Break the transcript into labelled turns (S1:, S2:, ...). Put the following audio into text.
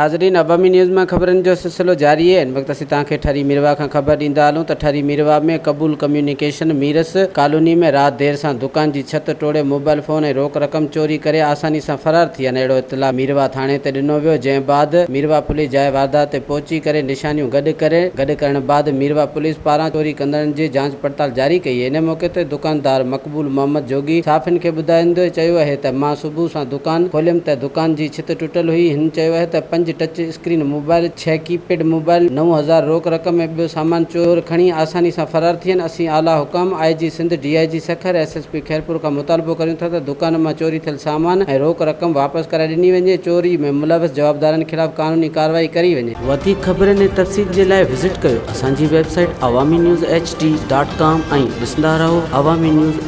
S1: ناظرين عوامي نيوز مان خبرن جو سلسلو جاري آهي هن وقت اسين توهان کي ٺري ميرواهه کان خبر ڏيندا هلون ته ٺري ميرواهه ۾ قبول ڪميونيڪيشن ميرس ڪالوني ۾ رات دير سان دڪان جي ڇت ٽوڙي موبائل فون ۽ روڪ رقم چوري ڪري آساني سان فرار ٿي ويا اهڙو اطلاع ميرواهه ٿاڻي تي ڏنو ويو جنهن بعد ميرواهه پوليس جاء واردات تي پهچي ڪري نشانيون گڏ ڪري گڏ ڪرڻ بعد ميرواهه پوليس پاران چوري ڪندڙن جي جاچ پڙتال جاري ڪئي ان موقعي تي دڪاندار مقبول محمد جوڳي صحافين کي ٻڌائيندي چيو اهي ته مان صبح سان دڪان کوليم ته دڪان جي ڇت ٽٽل هئي، هن چيو آهي ته پنج ٽچ اسڪرين موبائل، ڇهه ڪي پيڊ موبائل، 9000 روڪ رقم ۽ ٻيو سامان چور کڻي آساني سان فرار ٿين، اسين اعليٰ حڪام، I G Sindh, D I G Sukkur, S S P Khairpur کان مطالبو ڪريون ٿا ته دڪان مان چوري ٿيل سامان ۽ روڪ رقم واپس ڪرائي ڏني وڃي، چوري ۾ ملوث جوابدارن خلاف قانوني ڪارروائي ڪري وڃي. وڌيڪ خبرن ۽ تفصيل جي لاء وزٽ ڪيو اسان جي website Awami news H D dot com ۽ ڏسندا رهو عوامي نيوز.